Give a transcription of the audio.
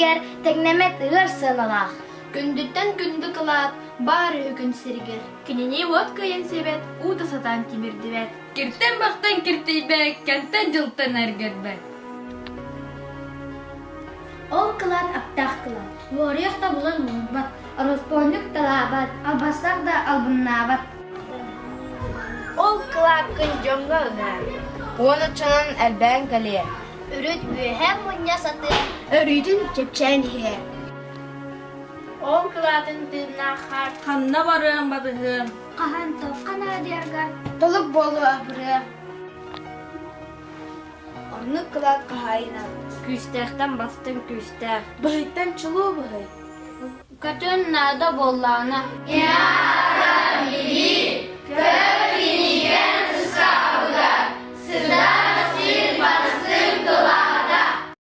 сиригэр тэҥнэммэт ыар сыаналаах. Күндүттэн күндү кылаат баар үһү күн сиригэр. Кинини уот кыайан сиэбэт, уу да сатаан тимирдибэт. Киртэн-бахтан киртийбэт, кэнтэн-дьылтан эргэрбэт. Ол кылаат аптаах кылаат. Уоруйах да булан уурбат, ороспуонньук талаабат, албастаах да албыннаабат. Ол кылааккын дьоҥҥо ыҥаар. Уон оччонон элбээн кэлиэ. Үрүт үөһэ мунньа сатыыр, өрүүтүн чэпчээн иһиэ. Ол кылаатын тыыннаах хаар Ханна барыам батыһыам Хаһан туохха наадыйарга толук буолуо абырыа. Оннук кылаат хаһаайына. Күүстээхтэн бастыҥ күүстээх. Быһыйтан чулуу быһый. Көтөн наада буоллаҕына. Яра билии!